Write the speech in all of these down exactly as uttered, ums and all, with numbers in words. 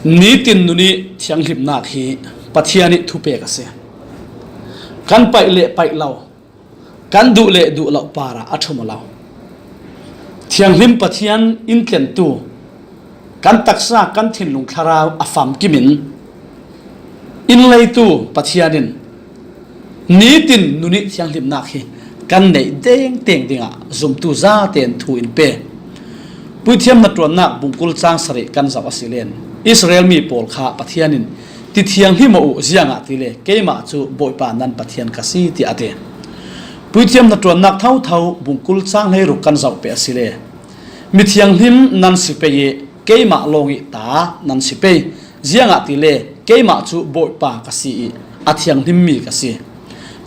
Nitin nun ih thianghlimnak hi Pathian ih thupek a si. Kan paih le paih lo, kan duh le duh loh parah a ṭhum uh lo. Thianghlim Pathian in tlentu kan taksa, kan thinlung thlarau a famkim in, in leitu Pathian in nitin nun ih thianghlimnak hi kan neih dengteng dingah zumtu zaten thu in pe. Puithiam hnaṭuannak bungkul cang sarih kan zoh a si len, Israel mi pawl kha Pathian in, "Ti thianghlim aw uh, ziangahtile keimah cu Bawipa nan Pathian ka si," tiah a ti. Puithiam hnaṭuannak thotho bungkul cang hleiruk kan zoh peh a si le, "Mi thianghlim nan si pei ih keimah lawng ih ta nan si pei, ziangahtile keimah cu Bawipa ka si ih a thianghlimmi ka si.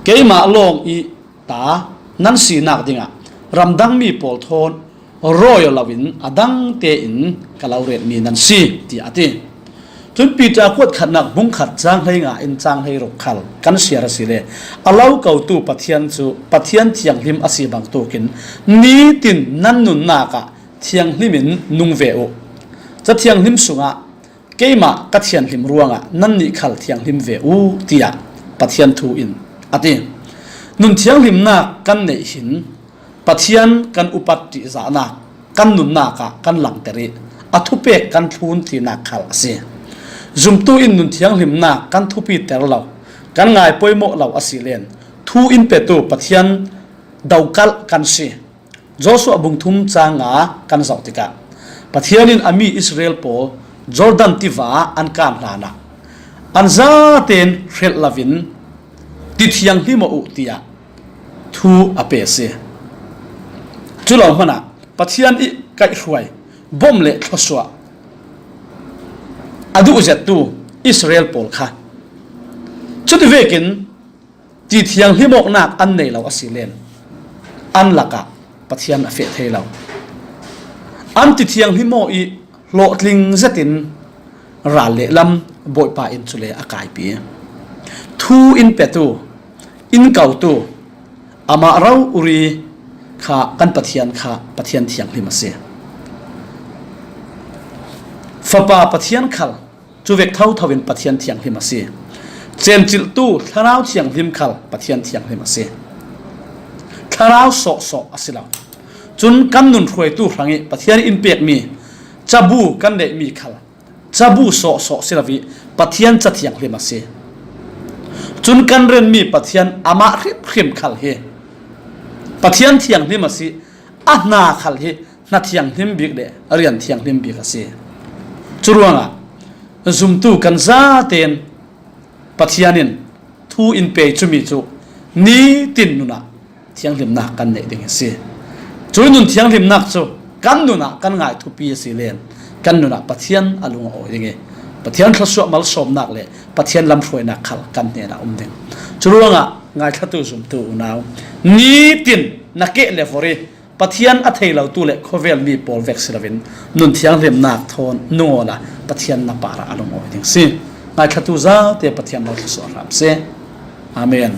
Keimah lawng ih ta nan sinak dingah ramdangmi pawl thawn rawi aw loin a dang tein ka lo retmi nan si," tiah a ti. Cun Piter kuat khatnak bung khat cang hleinga in cang hleiruk khal kan siar a si le, a lo kotu Pathian cu Pathian thianghlim a si bangtukin nitin nan nunnak ah thianghlim in nung ve uh. Ca thianghlim sungah keimah ka thianghlim ruangah nannih khal thianghlim ve uh, tiah Pathian thu in a ti. Nun thianghlimnak kan neih hin Pathian kan upat ṭihzahnak kan nunnak ah kan langter ih a thupek kan thlun tinak khal a si. Zumtu in nun thianghlimnak kan thupiter lo, kan ngai poimawh lo a si len, thu in petu Pathian dokalh kan si. Joshua bung thum cang nga kan zoh tikah Pathian in a mi Israel pawl Jordan tiva an kan hlanah an zaten hrelh loin, "Ti thianghlim aw uh," tiah thu a pe a si. Cu lo hmanah Pathian ih kaihhruai bom le thluasuah a duhzettu Israel pawl kha cuti vekin ti thianghlim awknak an nei lo a si len, an lakah Pathian a feh thei lo. An ti thianghlim aw ih hlawhtling zetin ral le lam Bawipa in cule a kaipi. Thu in petu, in kotu, amah rori kha kan Pathian kha Pathian thianghlim a si. Fapa Pathian khal cu vek thotho in Pathian thianghlim a si. Cencilhtu Thlarau Thianghlim khal Pathian thianghlim a si. Thlarau sawhsawh a si lo. Cun kan nun hruaitu hrangih Pathian in pekmi cabu kan neihmi khal cabu sawhsawh si lo ih Pathian ca thianghlim a si. Cun kan renmi Pathian amah hrimhrim khal hi Pathian thianghlim a si. A hna khal hi hna thianghlim bik le rian thianghlim bik a si. Curuangah zumtu kan zaten Pathian in thu in pe cumi cu nitin nunah thianghlimnak kan neih ding a si. Cuih nun thianghlimnak cu kan nunah kan ngai thupi a si len, kan nunah Pathian a lung a awi ding ih Pathian thluasuah malsawmnak le Pathian lamhruainak khal kan hnenah um ding. Curuangah ngaithlatu zumtu unau, nitin na keh le vori Pathian a thei lotu le khawvel mi pawl vek si loin nun thianghlimnak thawn nung awla Pathian na parah a lung awi ding si. Ngaithlatu zate Pathian lo thluasuah hram seh. Amen.